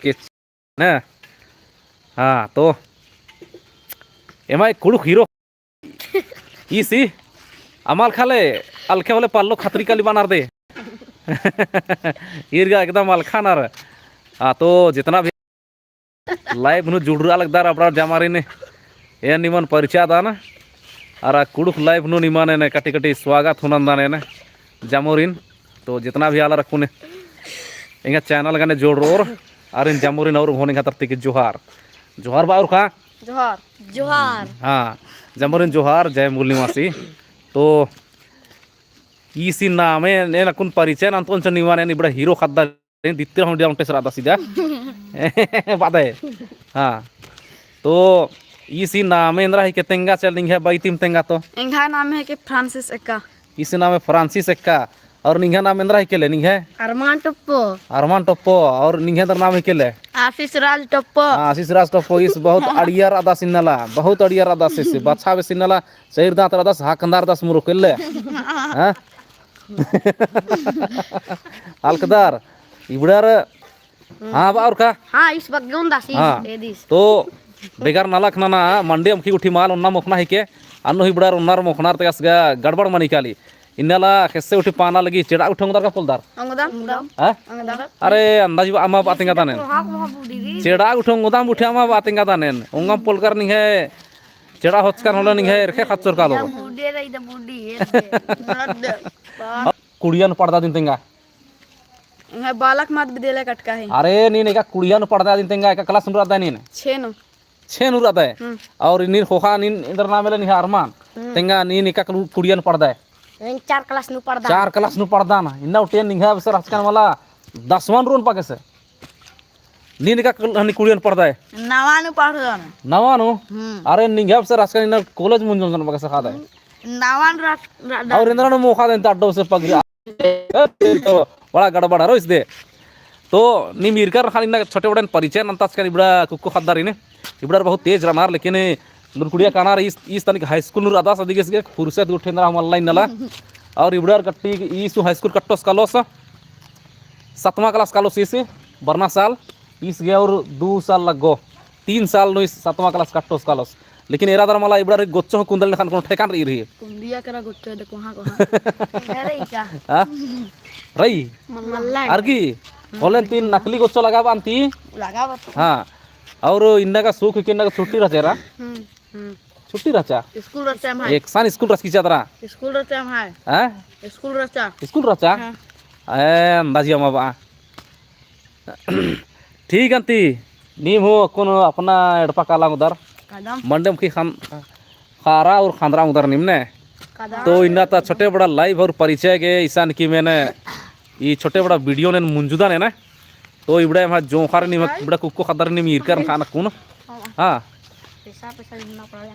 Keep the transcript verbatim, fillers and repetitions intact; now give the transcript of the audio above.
के ना। हाँ, तो एम्है कुँड़ुख़ हीरो। ईसी अमा अलख़ा ले, अलख़े होले पल्लो खतरी काली बानर दे। ईर गा एकदम अलख़ा नर। हाँ, तो जितना भी live नू जुड़रआ लगदर अबड़ा जमारिन, एन निमन परिचय दन। अरा कुँड़ुख़ live नू निमन एन कटी कटी स्वागत हूँ नन्दन एन जमारिन। तो जितना भी आलर अक्कुन एंगा channel गने जोड़रओर, आरिन जमारिन और होने खातर तिकी जोहार। जोहार बा और का? जोहार। जोहार। हाँ, जमारिन जोहार, जय मूल निवासी। तो ईसी नामे एन अक्कुन परिचय नन्तोन च निमन एन इबड़ा हीरो ख़द्दर दित्तिर हूँ डाउन टेस रअदस इदा। बादे। हाँ। तो ईसी नामे एन्दरा हिके तेंगा चल निंग्है बइतिम तेंगा तो। एंग्है नामे हिके फ्रांसिस एक्का। ईसी नामे फ्रांसिस एक्का। और निंग्है नाम एन्दरा हिके ले निंग्है? अरमान टोप्पो। अरमान टोप्पो। और निंग्है एन्दरा नाम हिके ले? आशीष राज टोप्पो। हाँ, आशीष राज टोप्पो। ईस बहुत अड़िया रअदस इन्नला, बहुत अड़िया रअदस ईस। बछा बेस इन्नला, चइर दाँत रअदस, हकंदार दस मुरुख इल्ले। हाँ? अलख़दर, इबड़ार, हाँ, बा और का? हाँ, ईस बग्गे ओन्दासी, हाँ। दे दिस। तो बेगर नलख नना, मंडी अमख़ी गुट्ठी मल ओन्ना मोख़ना हिके, अन्नु इबड़ार ओन्नर मोख़नर तेंगा गड़बड़ मनी काली। इन्नला ख़ेस्से गुट्ठी पाना लगी चेड़ा गुट्ठी ओंगदर का पोलदर? ओंगदम। हाँ? ओंगदम। अरे, अंदाज बा अमा बा तेंगा दानेन। चेड़ा गुट्ठी ओंगदम गुट्ठी अमा बा तेंगा दानेन। ओंगम पोलकर निंग्है चेड़ा होचकन होले निंग्है एरख़े ख़च्चर कालो। बुड्डी रई द बुड्डी, ये दे। कुड़िया नू पढ़दा दिम तेंगा? एंग्है बालक मध्य विद्यालय कटका है। अरे, नीन एका कुड़िया नू पढ़दा दिम तेंगा, एका class नू रअदय नीन? छे नू। छे नू रअदय? हम्म। और नीन ख़ोख़ा नीन एन्दर नाम एले निंग्है अरमान। हम्म। तेंगा नीन एका कुड़िया नू पढ़दय? एन चार class नू पढ़दा। चार class नू पढ़दा ना। इन्ना उठियन निंग्है अवसर हचकन मला दसवाँ नू रओन पा केसे? नीन एका कल-, हनी कुड़िया नू पढ़दय? नवा नू पढ़दन। नवा नू? हम्म। अरे निंग्है अवसर हचकन इन्ना college मुंजोन सन बगस खादय। नवा नू रस-, रस-, और एन्दरा नू मोख़ा देन ता अड्डो से पगरी। तो बड़ा गड़बड़ हरो इस दे। तो नीम ईरकर ख़ने इन्ना छोटे बड़न परिचय नन्ताचकन इबड़ा कुक्को ख़द्दारिन। इबड़ार बहुत तेज रअनर, लेकिन लुरकुड़िया कानर ईस, ईस तनिक high school नू रअदस अदिगेस गे फुर्सत गुट्ठिन रआ मल्ला इन्नला। और इबड़ार कट्टी ईस हूँ high school कट्टोस कालोस। सतमा class कालोस ईस, बरना साल, ईस गे और दू साल लग्गो, तीन साल नू ईस सतमा class कट्टोस कालोस। लेकिन एरा दरा मला इबड़ार गोच्चो हूँ कुन्दल नखन कोनो ठेकान रई रई। कुन्दिया करा गोच्चो दे कोहाँ कोहाँ। अरे का? हाँ? रई? मल्ला। अरगी? होलेन तीन नकली गोच्चो लगाबअन ती? लगाबअन तो। हाँ। और इन्ना का सुख के इन्ना का छुट्टी रहचा एरा? हम्म। हम्म। छुट्टी रहचा? स्कूल रहचा एम्है। एकसन स्कूल रहचा की चादरा? स्कूल रहचा एम्है। हैं? स्कूल रहचा। स्कूल रहचा? हाँ। ए, अंदाजिया मा बा। ठीक अन्ती, नीम हूँ अक्कुन अपना एड़पा काला उदर। कदम। मंडी अमख़ी खान-, खारा और खांदरा उदर नीम ने। कदम। तो इन्ना ता छोटे बड़ा live और परिचय गे इसन की मैंने ई छोटे बड़ा video ने मुंजुदा ने ना। तो इबड़ा एम्है जोंख़र नीम, इबड़ा कुक्को ख़द्दर नीम ईरकर ख़ने अक्कुन। हाँ। पैसा, पैसा ढूंढना पड़ेगा।